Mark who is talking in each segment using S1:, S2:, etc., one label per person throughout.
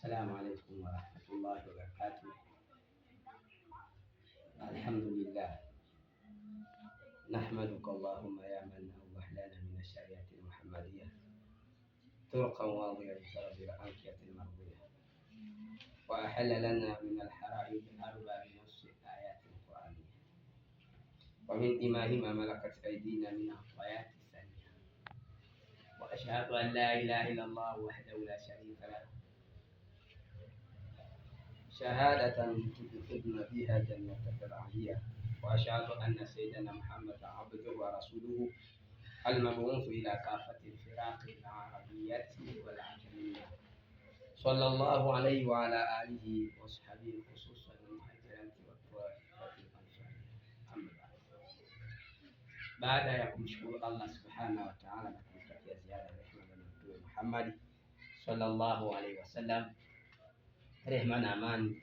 S1: Assalamu alaikum warahmatullahi wabarakatuh. Alhamdulillah nahmaduka allahumma ya man awdah lana min ash-shari'ati al-muhammadiyya turqan wadhiya li faradi al-ankiyati al-mardiyya wa ahalla lana min al-hara'ib al-arba bi nafsi ayati al-qur'aniyya wa min imahima malakat aydina min atayati thaniya wa ashhadu an la ilaha illa Allah wahdahu la sharika lah شهادة تدخلنا بها جنتك العليا وأشهد أن سيدنا محمد عبده ورسوله المبعوث إلى كافة الفرق العربية والعجمية صلى الله عليه وعلى آله وصحبه خصوصا المهاجرين والطائفة الأنصارية. أما بعد، baada ya kumshukuru Allah subhanahu wa ta'ala na kumtakia ziada rehema bwana Mtume Muhammad sallallahu alaihi wasallam, rehema na amani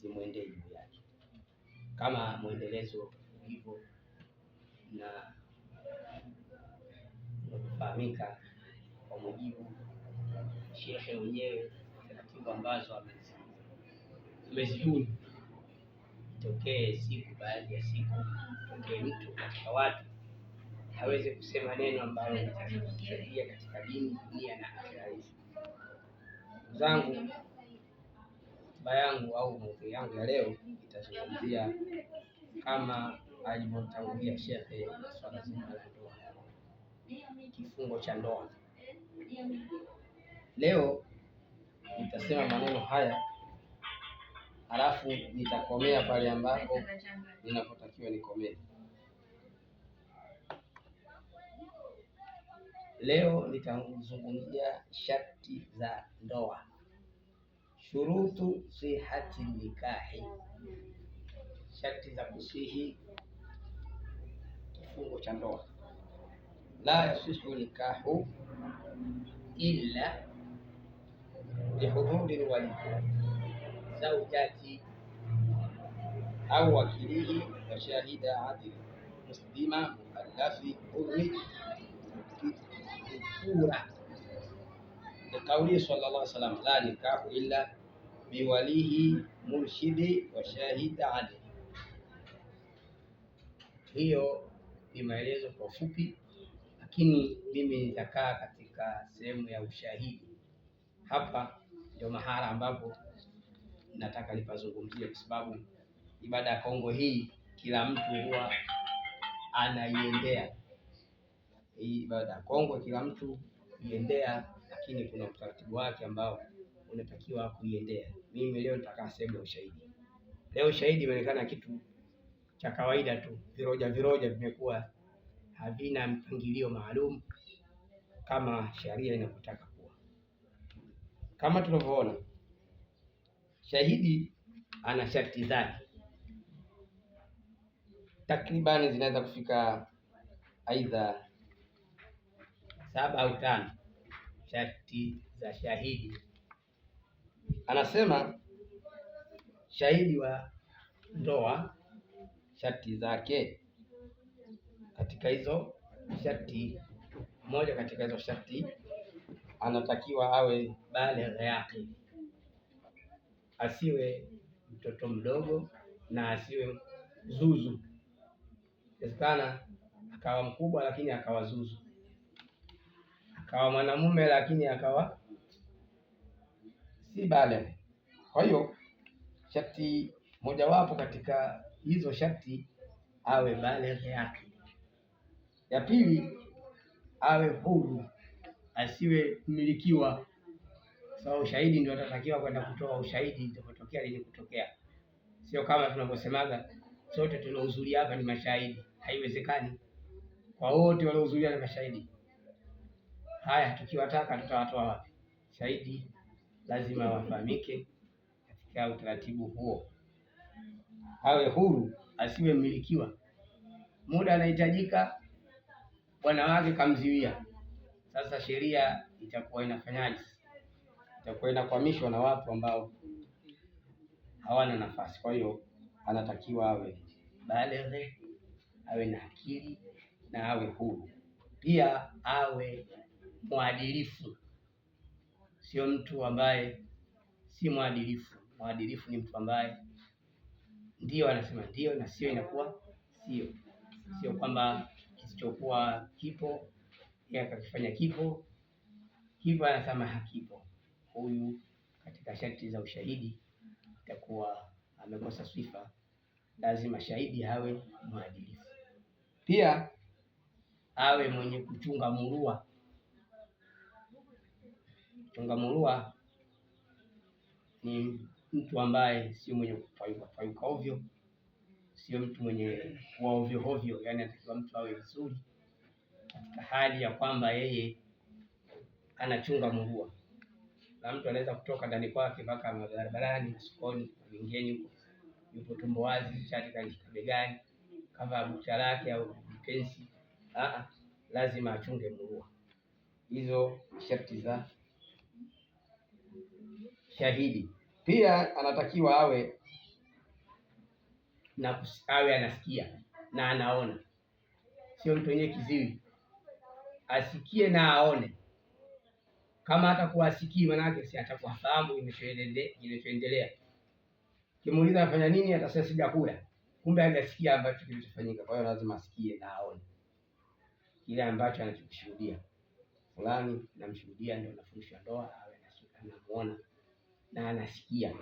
S1: zimwendee juu yake, kama mwendelezo ulivyo na unavyofahamika kwa mujibu shekhe mwenyewe, taratibu ambazo amezibuni. Itokee siku, baadhi ya siku, tokee mtu katika watu aweze kusema neno ambalo litatusaidia katika dini, dunia na akhera yetu. Ndugu zangu, hotuba yangu au maudhui yangu ya leo itazungumzia kama alivyotangulia shekhe, swala zima la ndoa, kifungo cha ndoa. Leo nitasema maneno haya halafu nitakomea pale ambapo ninapotakiwa nikomee. Leo nitazungumzia sharti za ndoa, shurutu sihati nikahi, sharti za kusihi kifungo cha ndoa. La yasihu nikahu illa bihudhuri lwali zaujati au wakilihi wa shahida adili muslima mukallafi hurri dhukura liqaulihi sallallahu alaihi wasallam la nikahu illa biwalihi murshidi wa shahida adili. Hiyo ni maelezo kwa ufupi, lakini mimi nitakaa katika sehemu ya ushahidi. Hapa ndio mahala ambapo nataka nipazungumzie, kwa sababu ibada ya Kongo hii kila mtu huwa anaiendea. Hii ibada ya Kongo kila mtu iendea, lakini kuna utaratibu wake ambao unatakiwa kuiendea. Mimi leo nitakaa sehemu ya ushahidi. Leo ushahidi imeonekana kitu cha kawaida tu, viroja viroja vimekuwa havina mpangilio maalum kama sheria inavyotaka kuwa. Kama tunavyoona, shahidi ana sharti zake takribani zinaweza kufika aidha 7 au 5 sharti za shahidi. Anasema shahidi wa ndoa sharti zake, katika hizo sharti, moja katika hizo sharti anatakiwa awe baligh yaqil, asiwe mtoto mdogo na asiwe zuzu. Inawezekana akawa mkubwa lakini akawa zuzu, akawa mwanamume lakini akawa si baligh. Kwa hiyo sharti mojawapo katika hizo sharti awe baligh yake. Ya pili, awe huru, asiwe mmilikiwa. Sababu ushahidi ndio atatakiwa kwenda kutoa ushahidi itakapotokea lenye kutokea, sio kama tunavyosemaga sote tuliohudhuria hapa ni mashahidi. Haiwezekani kwa wote waliohudhuria ni mashahidi. Haya, tukiwataka tutawatoa wapi? Shahidi lazima wafahamike katika utaratibu huo. Awe huru, asiwe mmilikiwa. Muda anahitajika, bwana wake kamziwia. Sasa sheria itakuwa inafanyaje? Itakuwa inakwamishwa na watu ambao hawana nafasi. Kwa hiyo anatakiwa awe baligh, awe na akili na awe huru. Pia awe mwadilifu, sio mtu ambaye si Si mwadilifu. Mwadilifu ni mtu ambaye ndio anasema ndio na sio inakuwa sio, sio kwamba kisichokuwa kipo yeye akakifanya kipo, hivyo anasema hakipo. Huyu katika sharti za ushahidi itakuwa amekosa sifa. Lazima shahidi awe mwadilifu, pia awe mwenye kuchunga murua. Kuchunga murua ni mtu ambaye sio mwenye kupayuka payuka ovyo, sio mtu mwenye kuwa ovyo ovyo, yani anatakiwa mtu awe vizuri katika hali ya kwamba yeye anachunga murua, na mtu anaweza kutoka ndani kwake mpaka barabarani, sokoni, gengeni huko, yupo tumbo wazi, shati kalishika begani, kavaa bukta lake au pensi. Lazima achunge murua. Hizo sharti za shahidi. Pia anatakiwa awe na awe anasikia na anaona, sio mtu mwenye kiziwi, asikie na aone. Kama hatakuwa asikii, manake si atakuwa fahamu kinachoendelea. Kimuuliza afanya nini, atasema sijakula, kumbe hajasikia ambacho kilichofanyika. Kwa hiyo lazima asikie na aone kile ambacho anachokishuhudia. Fulani namshuhudia, ndio anafundishwa ndoa, awe anamuona na anasikia.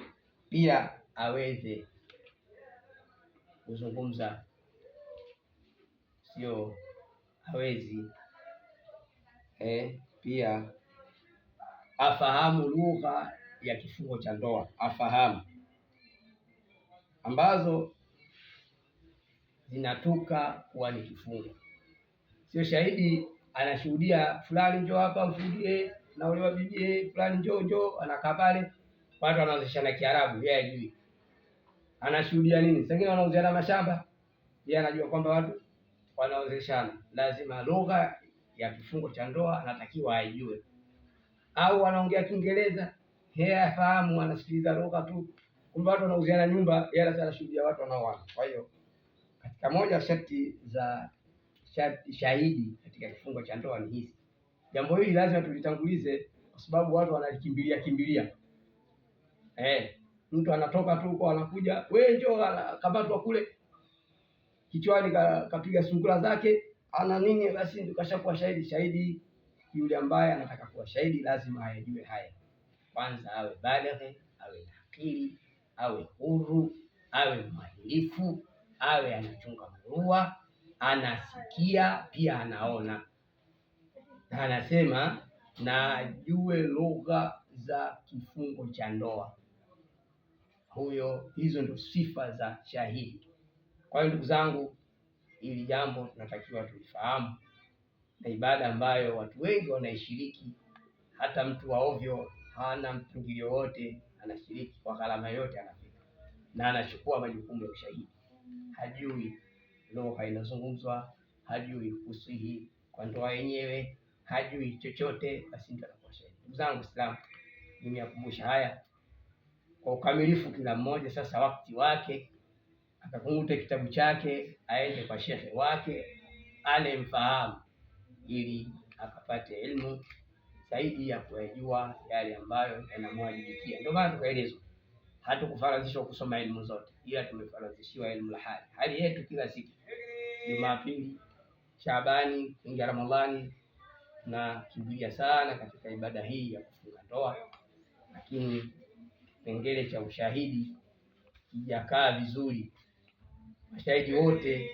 S1: Pia aweze kuzungumza, sio hawezi pia afahamu lugha ya kifungo cha ndoa, afahamu ambazo zinatoka kuwa ni kifungo. Sio shahidi anashuhudia fulani njoo hapa ushuhudie naolewa bibi fulani njoo njoo, anakaa pale, watu wanaozeshana Kiarabu, yeye hajui anashuhudia nini. Sasa wengine wanauziana mashamba, yeye anajua kwamba watu wanaozeshana. Lazima lugha ya kifungo cha ndoa anatakiwa aijue, au wanaongea Kiingereza, yeye afahamu, anasikiliza lugha tu, kumbe watu wanauziana nyumba, yeye anashuhudia watu wanaoana. Kwa hiyo katika moja sharti za shahidi katika kifungo cha ndoa ni hizi. Jambo hili lazima tulitangulize kwa sababu watu wanalikimbilia kimbilia. Mtu anatoka tu huko anakuja, wewe njoo, kamatwa kule kichwani, kapiga sungura zake, ana nini, basi ndio kashakuwa shahidi. Shahidi yule ambaye anataka kuwa shahidi lazima ayajue haya. Kwanza awe balighi, awe na akili, awe huru, awe mwadilifu, awe anachunga murua, anasikia pia anaona, na anasema na ajue lugha za kifungo cha ndoa. Huyo, hizo ndio sifa za shahidi. Kwa hiyo ndugu zangu, hili jambo tunatakiwa tulifahamu, na ibada ambayo watu wengi wanaishiriki, hata mtu wa ovyo hana mpangilio wote, anashiriki kwa gharama yote, anafika na anachukua majukumu ya ushahidi. Hajui lugha inazungumzwa, hajui kusihi kwa ndoa yenyewe, hajui chochote, basi ndio anakuwa shahidi. Ndugu zangu Waislamu, nimeyakumbusha haya kwa ukamilifu. Kila mmoja sasa wakati wake akakunguta kitabu chake, aende kwa shekhe wake anemfahamu, ili akapate elimu zaidi ya kuyajua yale ambayo yanamwajibikia. Ndio maana tukaelezwa, hatukufaradhishwa kusoma elimu zote, ila tumefaradhishiwa elimu la hali. Hali yetu kila siku, Jumapili, Shabani, kuingia Ramadhani, tunakimbilia sana katika ibada hii ya kufunga ndoa, lakini kipengele cha ushahidi kijakaa vizuri. Mashahidi wote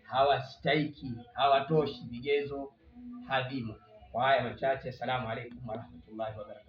S1: hawastahiki, hawatoshi, vigezo havimo. Kwa haya machache, assalamu alaikum warahmatullahi wabarakatuh.